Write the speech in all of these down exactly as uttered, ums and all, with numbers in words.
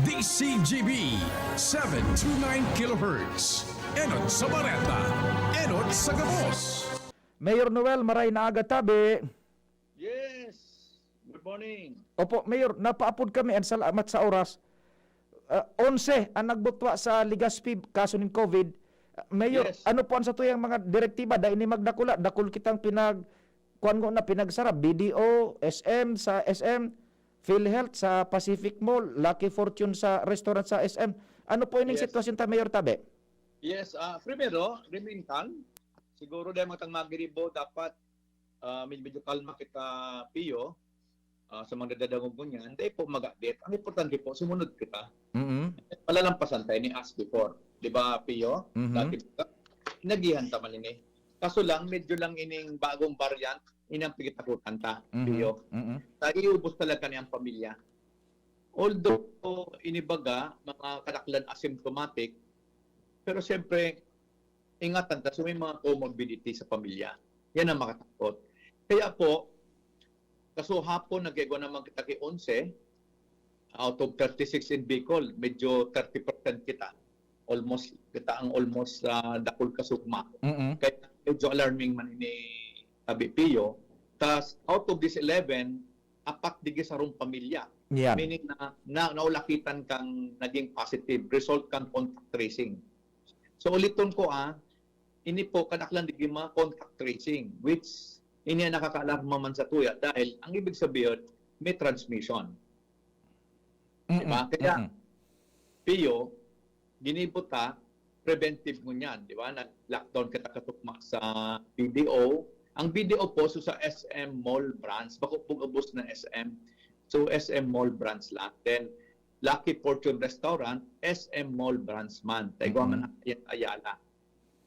D C G B, seven two nine kilohertz. Enot sa Bareta, enot sa gabos. Mayor Noel, maray na aga tabi. Yes. Good morning. Opo, Mayor, napaapod kami, and salamat sa oras. Ah, onse ang nagbutwa sa Legazpi, kaso nin COVID. Ah, Mayor, Yes. ano po ang satuyang mga direktiba? Dahil ni magdakula, dakul kitang pinag, kuwan ko na, pinagsara, B D O, S M sa S M, PhilHealth sa Pacific Mall, Lucky Fortune sa restaurant sa S M. Ano po ining Yes. sitwasyon ta, Mayor Tabe? Yes, ah, primero, remain calm. Siguro dahil matang magiribo, dapat ah, med-, medyo kalma kita, Pio, ah, sa mga nadadangog mo niyan. Dahil po mag-update. Ang importante po, sumunod kita. Mm. Palalampasan tayo ni as before. Di ba, Pio? Mhm. Dati, nagihan ta man ini. Kaso lang, medyo lang ining bagong variant, inang pigitakutan ta, Mhm. Pio. Mm. Sa iubos talaga ni ang pamilya. Although, inibaga, mga kadaklan asymptomatic, pero siyempre, ingatan ta, so may mga comorbidity sa pamilya. Yan ang makatakot. Kaya po, kaso hapon, nag-igwa naman kita kay onse, out of thirty-six in Bicol, medyo thirty percent kita. Almost, kita ang almost sa dakul kasugma. Mm. Kaya medyo alarming man ini, Tabi Pio. Tas, out of this eleven, apat digi sarong pamilya. Yan. Meaning na, na naulakitan kang naging positive, result kang contact tracing. So uliton ko, ah, ini po, kadaklan digi mga contact tracing, which ini ang nakakaalarma man sa tuya dahil ang ibig sabihin, may transmission. Mm-mm. Diba? Kaya, Mm-mm. Pio, ginibo ta, preventive ngunyan, di ba? Nag-lockdown kita katukma sa B D O. Ang B D O po, so sa S M Mall branch, bako po gabos na S M. So, S M Mall branch lang. Then, Lucky Fortune Restaurant, S M Mall branch man. Taigwa man Mm-mm. Ay- Ayala.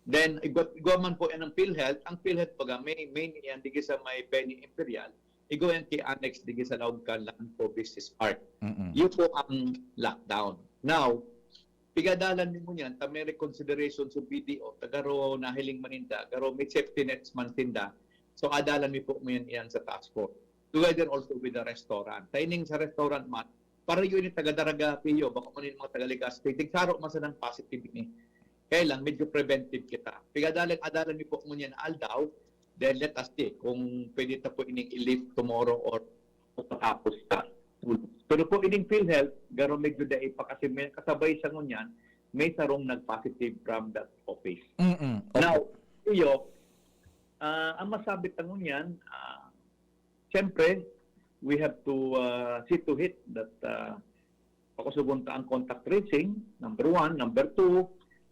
Then, igwa, igwa man po yan ang PhilHealth. Ang PhilHealth, baga, may main yan, digi sa may Benny Imperial. Igwa yan kay Annex, digi sa laog kan Lanco Business Park. Mm-mm. Yun po ang lockdown. Now, pigadalan mi ngunyan, ta may reconsideration sa B D O, ta garo nahiling man ninda, garo may safety nets man sinda. So, adalan mi po ngunyan iyan sa task force. Together also with the restaurant. Timing sa restaurant man, para yun yung taga-Daraga, Pio, bako man yung mga taga-Legazpi, tigsaro man sanang positive ini. Kaya lang, medyo preventive kita. Pigadalan, adalan mi po ngunyan na aldaw, then let us see kung pwede ta po ining i-lift tomorrow or o patapos ta. Pero po ining PhilHealth, garo medyo dai pa kasi may kasabay sa ngunyan, may sarong nag-positive from that office. Mm-mm. Opo. Now, Pio, ah, ang masabi ta ngunyan, ah, siyempre, we have to ah, see to it that ah, pakusugon ta ang contact tracing, number one. Number two,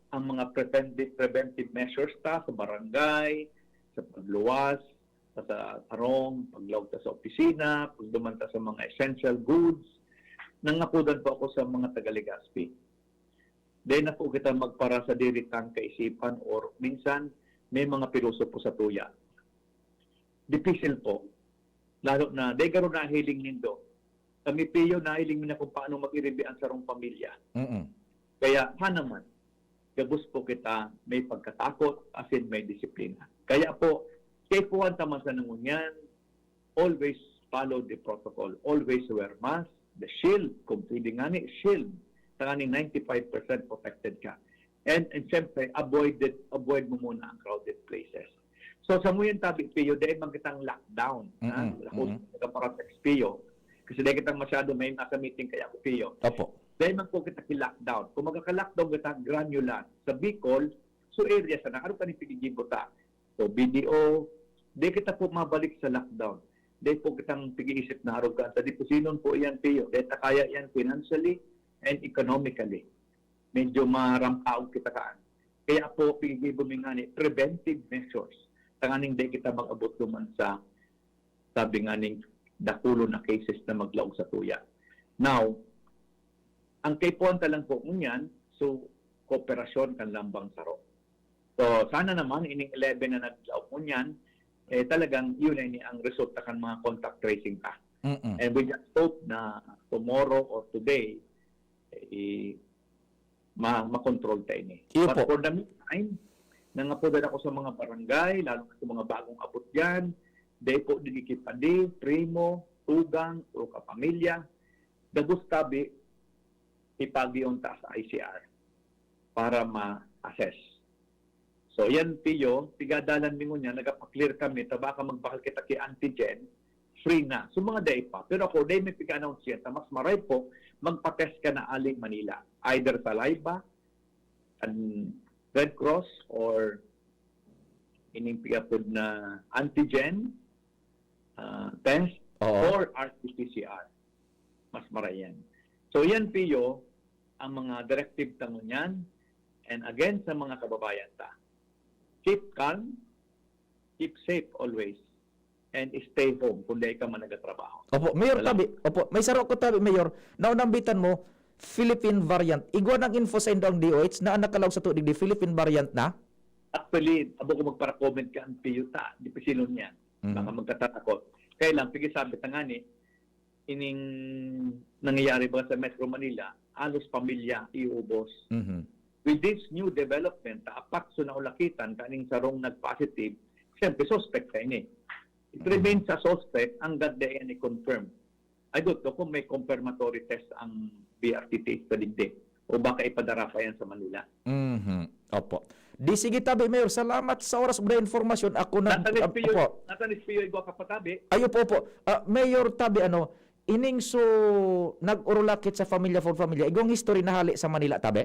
ang mga preventive, preventive measures ta sa barangay, sa pagluwas, sa, sa arong, paglaog ta sa opisina, pagduman ta sa mga essential goods. Nangakudan po ako sa mga taga-Legazpi. Dahil na po kita magpara sa diri tang kaisipan or minsan may mga pilosopo sa tuya. Dipisil po. Lalo na, dahil garo nahiling nindo. Kami, Pio, nahiling mi na kung paano mag-iribi ang sarong pamilya. Mm-mm. Kaya, ha naman, gabos po kita may pagkatakot, as in may disiplina. Kaya po, kaipuhan ta man sa nangunyan, always follow the protocol. Always wear mask, the shield, kung pwede nga ni, shield. Tanganing ninety-five percent protected ka. And, and syempre, avoid, it, avoid mo muna ang crowded places. So, sa ngayon, tabi, Pio, dahil man kitang lockdown. Ha? Mm-mm, Ako, mm-mm. Nagkaparang sa Pio. Kasi dahil kitang masyado may nasa meeting kaya ako, Pio. Opo. Dahil man po kita ki-lockdown. Kung magkaka-lockdown kita, granular. Sa Bicol, so area sana, ano ka ni pinigibo ta? So, B D O, di kita po mabalik sa lockdown. Di po kitang pag-iisip na arogan. Sa di po sinon po iyan, Pio. Di ta kaya iyan financially and economically. Medyo marampaog kita kaan. Kaya po, pinigibo mi nga ni preventive measures. Tanganing di kita mag-abot duman sa, sabi nga ning dakulon na cases na maglaog sa tuya. Now, ang kaipuhan ta lang po ngunyan, so, kooperasyon kan lambang saro. So, sana naman, ining eleven na naglaog ngunyan, eh, talagang yun ay ni ang resulta kan mga contact tracing ta. Mm-mm. And we just hope na tomorrow or today, eh, ma makontrol ta ini. Iyo But po. For the meantime, nangapudan ako sa mga barangay, lalo na sa mga bagong abot yan, dai po digikipadi, primo, tugang, o kapamilya, gabos tabi, ipagyo unta sa I C R para ma-assess. So, yan, Pio, pigadalan mi ngunyan, nagapa-clear kami, ta baka magbakal kita ki antigen, free na. So, mga dai pa. Pero ako, dai mi pig-announce yan, ta mas maray po, magpa-test ka na ali Manila. Either saliva, an Red Cross, or ining pigapod na antigen, ah, test, Oo. or R T P C R. Mas maray yan. So, yan, Pio, ang mga directive ta ngunyan. And again, sa mga kababayan ta, keep calm, keep safe always, and stay home kung dai ka man nagtatrabaho. Opo, Mayor Salamat. Tabi. Opo, may saro ko tabi, Mayor. Naunambitan mo, Philippine variant. Igwa ng info sa indo ang D O H na ang nakalaog sa tubig di Philippine variant na? Actually, abo ko magpara-comment ka ang Pio ta, di pa sino niyan. Mhm. Baka magkatatakot. Kaya lang, pigi sabi ta nga ni, ining nangyayari ba sa Metro Manila, halos pamilya iubos. Mhm. With this new development, ta apat so naulakitan kaning sarong nag-positive, siyempre suspect ka ini. It Mhm. remains a suspect hanggat di yan i-confirm. I don't know kung may confirmatory test ang B R T T sa digdi o baka ipadara pa yan sa Manila. Mhm. Opo. Di sige tabi, Mayor. Salamat sa oras mo na informasyon. Ako nag-, Nathan Espio, opo. Nathan Espio, igwa ka pa tabi. Ay, opo, opo. Ah, Mayor Tabi, ano, ining so nag-urulakit sa Familia for Familia, igwang history na hali sa Manila, Tabi?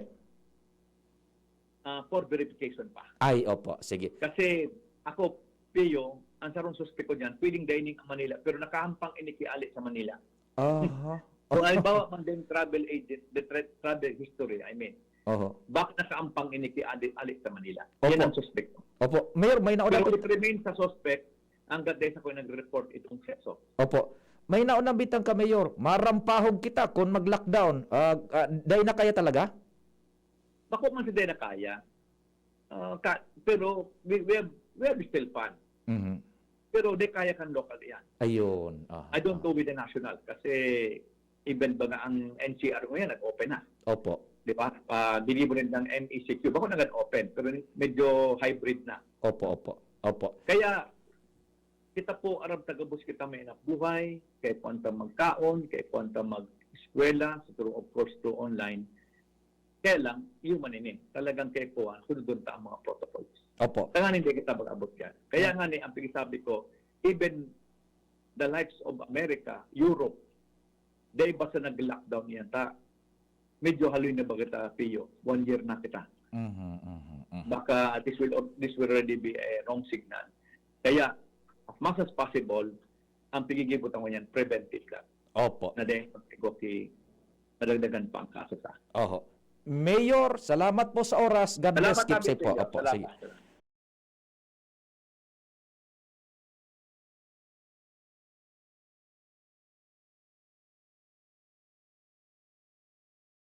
Ah, for verification pa. Ay, opo. Sige. Kasi ako, Pio, ang sarong suspek ko dyan, pwedeng dining ang Manila, pero nakaampang ini ki ali sa Manila. Aha. So, halimbawa man din travel agent, the tra-, travel history, I mean. Oho. Baka nakaampang ini ki ali, ali sa Manila. Opo. Yan ang suspek ko. Opo. Mayor, may nauna Pero po it remains sa suspect hanggat dahil sa ko nagre-report itong seso. Opo. May naunambitan ka, Mayor. Marampahog kita kung mag-lockdown. Ah, ah, dai na kaya talaga? Bako man si dai na kaya. Ah, ka-, pero we, we have, we have still fun. Mhm. Pero di kaya kan local yan. Ayun. Aha, I don't aha. go with the national kasi even ba nga ang N C R ngayon nag-open na. Opo. Di ba? Ah, binibo rin ng M E C Q. Bako nag-open, pero medyo hybrid na. Opo, opo. Opo. Kaya kita po, aram ta gabos kita may anak buhay, kaya po ang ta magkaon, kaya po ang ta mag-eskwela, so through, of course, through online. Kaya lang, human ini. Talagang kaya po, ang sunodon ta ang mga protocols. Opo. Tanganing di kita mag-abot yan. Kaya Hmm. nga ni, ang pagsasabi ko, even the likes of America, Europe, dai basta nag-lockdown yan ta. Medyo haloy na ba kita, Pio? One year na kita. Mhm, mhm, mhm. Baka this will, this will already be a wrong signal. Kaya, as much as possible, ang pigigibot ang yan, preventive ka. Opo. Na dahil pag-, madagdagan pa ang kaso sa. Oho. Mayor, salamat po sa oras. God bless. Salamat, Keep safe po. Pio. Opo, Salamat. sige. Salamat.